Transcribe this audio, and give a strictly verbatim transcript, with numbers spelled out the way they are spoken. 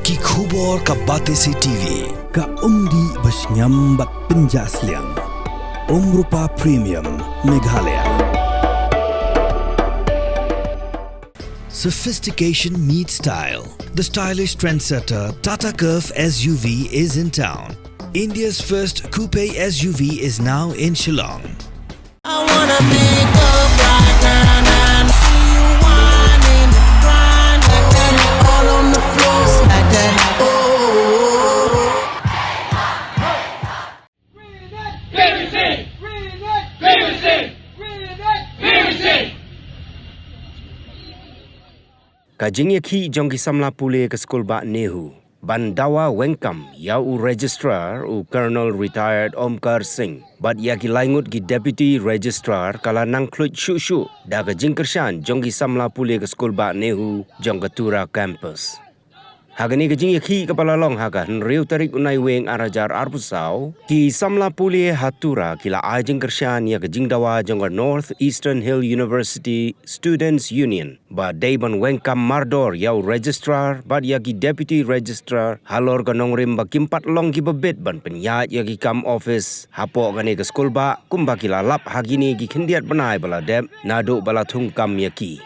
Ki khubor ka Batesi T V. Ka umdih ba shngiam bad pynjah sliang. Umrupa Premium, Meghalaya. Sophistication meets style. The stylish trendsetter Tata Curvv S U V is in town. India's first coupe S U V is now in Shillong. I wanna pick up right now and see you whining, grinding, all on the floor, smack that. Oh, oh, oh, oh. Ka jingïakhih jong ki samla pule ka skul bah NEHU ban dawa weng kam ïa u registrar, u Colonel Retired Omkar Singh, bad ïa ki lai ngut ki deputy registrar ka la nang khluit shuh shuh da ka jingkyrshan jong ki samla pule ka skul bah NEHU jong ka Tura campus. Ha kane ka jingïakhih kaba la long ha ka hynriew tarik u Naiwieng ar hajar arphew saw, ki samla pule ha Tura ki la ai jingkyrshan ïa ka jingdawa jong ka North Eastern Hill University Students Union ba dei ban weng kam mardor ïa u registrar bad ïa ki deputy registrar halor ka nongrim ba kim pat long kiba bit ban pynïaid ïa ki kam office hapoh kane ka skul bah, kumba ki la lap ha kine ki khyndiat bnai ba la dep naduh ba la thung kam ïa ki.